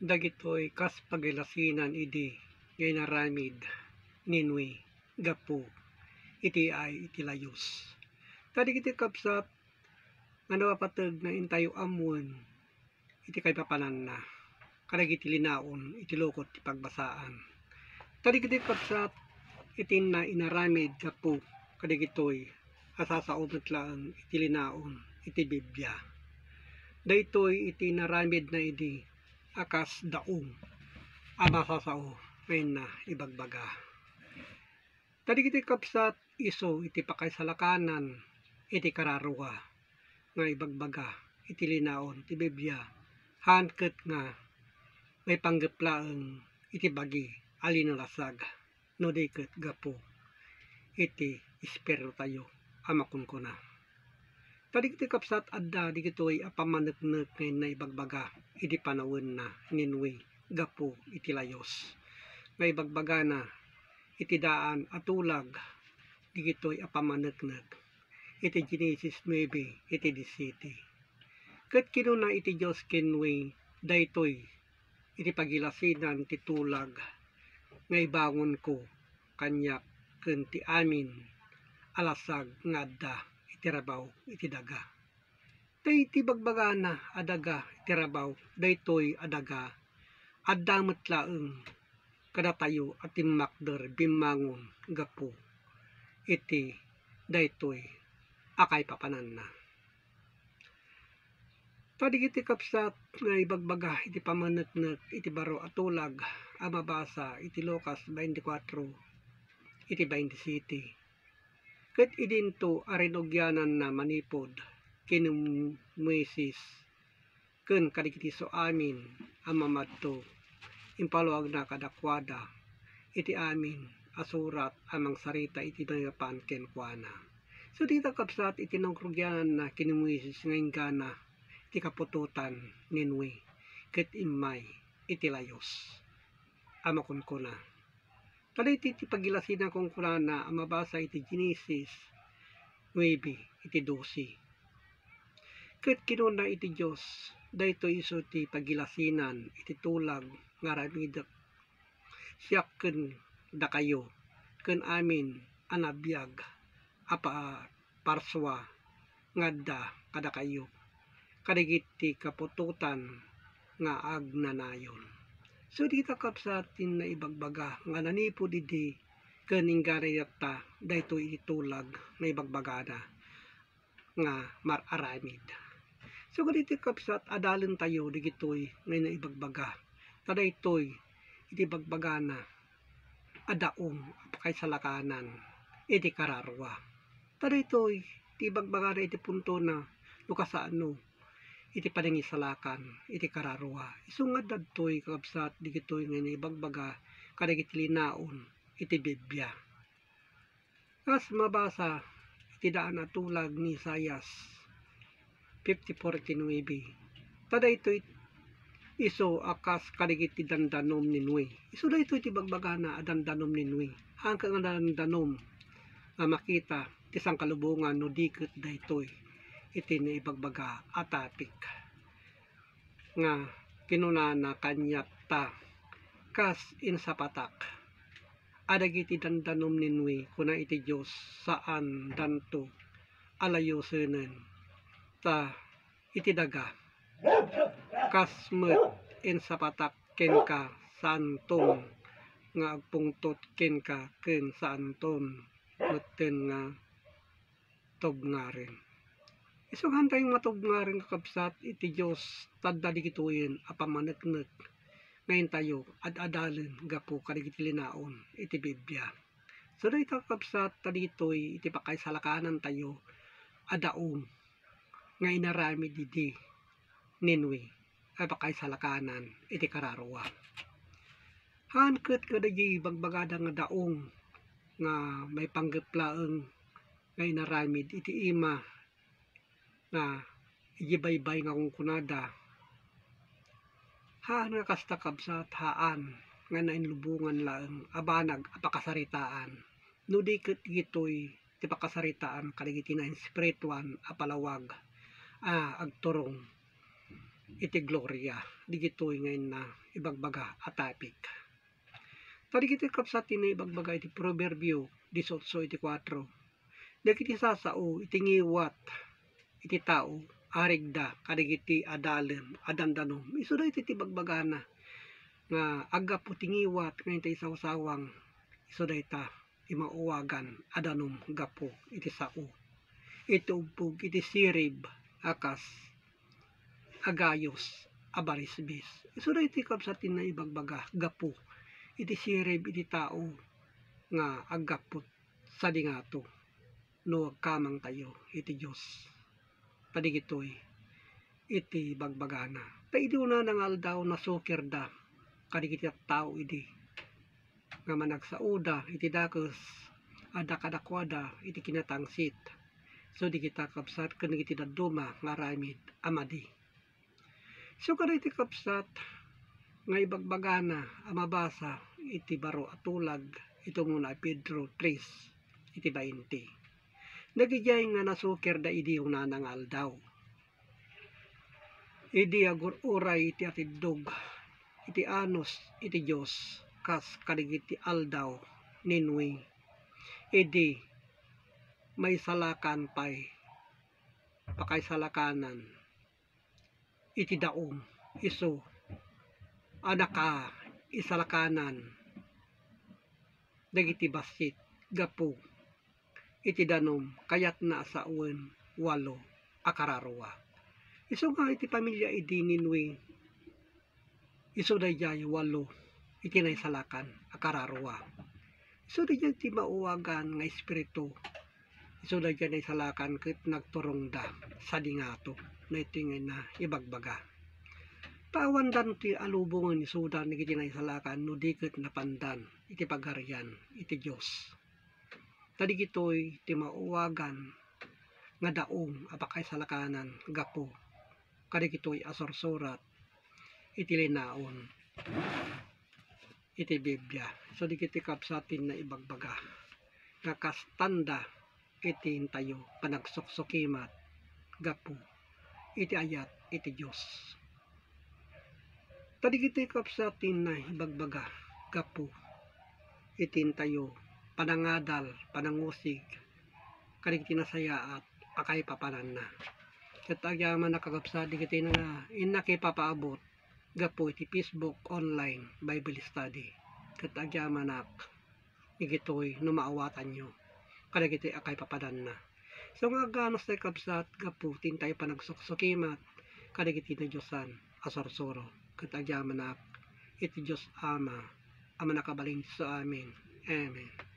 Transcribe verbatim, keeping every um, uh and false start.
Dagitoy kas pagilasinan idi nga inaramid ni Noe gapu iti ay iti layos. Ta dagiti kabsat nga napapateg nga intayo ammoen iti kaipapananna kadagiti linaon iti lukot ti pagbasaan. Ta dagiti kabsat iti inna inaramid gapu kadagitoy a sasao met laeng iti linaon iti Biblia. Daytoy iti inaramidna idi a kas daong a masasao nga inna ibagbaga. Ta dagiti kabsat isu iti pakaisalakanan iti kararua nga ibagbaga iti linaon ti Biblia, haan ket nga maipanggep laeng iti bagi a linalasag no di ket gapu iti espiritutayo a makunkuna. Ta dagiti kabsat adda dagitoy a pammaneknek nga inna ibagbaga idi panawenna ni Noe gapu iti layos nga ibagbagana iti daan a tulag dagitoy a pammaneknek iti Genesis nuebe iti disiete. Ket kinuna iti Dios ken Noe, daytoy iti pagilasinan ti tulag nga ibangonko kaniak ken ti amin a lasag nga adda iti rabaw iti daga. Ta iti bagbagana a daga iti rabaw, daytoy a daga, adda met laeng kadatayo a timmakder bimmangon gapu iti daytoy a kaipapananna. Ta dagiti kabsat nga ibagbaga iti pammaneknek iti baro a tulag a mabasa iti Lucas twenty-four, iti twenty-seven. Ket idinto a rinugiananna manipud ken ni Moises ken kadagiti isu amin a mamadto, impalawagna kadakuada iti amin a surat a mangsarita iti maipapan kenkuana. So, dita kabsat iti nangrugiananna ken ni Moises nga inggana ti kaputotan ni Noe ket immay iti layos a makunkuna. Ta daytoy ti pagilasinan kunkunana a mabasa iti Genesis nuebe iti dose. Ket kinuna iti Dios, daytoy isu ti pagilasinan iti tulag nga aramidek, siak ken dakayo, ken amin a nabiag a pa-, parsua nga adda kadakayo, kadagiti kaputotan nga agnanayon. So, dita kabsat ti naibagbaga nga nanipud idi ken inggana itatta daytoy iti tulag nga ibagbagana nga mar-aramid. So, kadagiti kabsat, adalentayo dagitoy nga naibagbaga. Ta daytoy iti bagbagana a daong a pakaisalakanan iti kararua. Ta daytoy ti ibagbagana iti puntona no kasano iti panangisalakan iti kararua. Isu nga adda daytoy, kakabsat, dagitoy nga naibagbaga kadagiti linaon iti Biblia. Kas mabasa iti daan a tulag ni Isaias fifty-four iti nuebe. Ta daytoy isu a kas kadagiti dandanom ni Noe. Isu daytoy ti bagbagana a dandanom ni Noe. Haan ket nga dandanom nga makita ti sangkalubongan no di ket daytoy iti naibagbaga a topic nga kinunana kaniak ta kas insapatak a dagiti dandanom ni Noe, kuna iti Dios, saandanto a layusenen ta iti daga. Kas met insapatak kenka, saanton nga agpungtot kenka ken saanton metten nga tubngaren. Isu nga haantayo matubngaren, kakabsat, iti Dios, ta adda dagitoyen a pammaneknek nga intayo ad-adalen gapu kadagiti linaon iti Biblia. So, dayta, kakabsat, ta ditoy iti pakaisalakanan tayo a daong nga inaramid idi ni Noe a pakaisalakanan iti kararua. Haan ket nga dagiti bagbagada nga daong nga maipanggep laeng nga inaramid iti ima nga idi baybay nga kunkunada, haan nga kasta, kabsat, haan nga nainlubongan laeng a banag a pakasaritaan. No di ket ditoy ti pakasaritaan kadagiti nainspirituan a palawag a agturong iti gloria, digitoy nga inna ibagbaga a topic. Ta digitoy kabsat ti naibagbaga iti Proverbio dieciocho iti kuatro. Dagiti sasao iti ngiwat iti tao, arigda kadagiti adalem a dandanom. Isu daytoy ti bagbagana nga aggapu ti ngiwat nga inta isawsawang, isu dayta ti mauwagan a danum gapu iti sao, iti ubbog iti sirib a kas agayos a barisbis. Isu daytoy kabsat ti naibagbaga gapu iti sirib iti tao nga aggapu sadi ngato no agkamangtayo iti Dios. Ta digitoy iti bagbagana. Ta idi unana nga aldaw, nasukirda kadagiti tattao idi nga managsaoda iti dakes a dakadakuada iti kinatangsit. So, dagita kabsat ken dagiti dadduma nga aramid a madi. So, kadagiti kabsat nga ibagbagana a mabasa iti baro a tulag iti umuna a Pedro tres iti bainte. Dagidiay nga nasukirda idi unana nga aldaw. Idi agur-uray iti atiddog iti anus iti Dios kas kadagiti aldaw ni Noe, idi maisalakan pay pakaisalakanan iti daum, isu a nakaisalakanan dagiti bassit gapu iti danum, kayatna a sawen walo a kararua. Isu nga iti pamilia idi ni Noe, isu daydiay walo iti naisalakan a kararua. Isu daydiay ti mauwagan nga espiritu. Isu daydiay naisalakan ket nagturongda sadi ngato. Daytoy nga inna ibagbaga. Ta awandan ti alubongen isudan dagiti naisalakan no di ket napandan iti Pagarian iti Dios. Ta digitoy ti mauwagan nga daum a pakaisalakanan gapu kadagitoy a sursurat iti linaon iti Biblia. So, dagiti kabsat ti naibagbaga nga kastanda iti intayo panagsuksukimat gapu iti ayat iti Dios. Ta digitoy kabsat ti naibagbaga gapu iti intayo panangadal, panangusig kadagiti nasayaat a kaipapananna. Ket agyamanak a kabsat dagiti nga innak ipapaabot gapu iti Facebook online Bible study. Ket agyamanak igitoy no maawatanyo kadagiti a kaipapananna. So nga aganus tay kabsat gapu ti intayo panagsuksukimat kadagiti nadiosan a sursuro. Ket agyamanak iti Dios Ama a mannakabalin isu amin. Amen.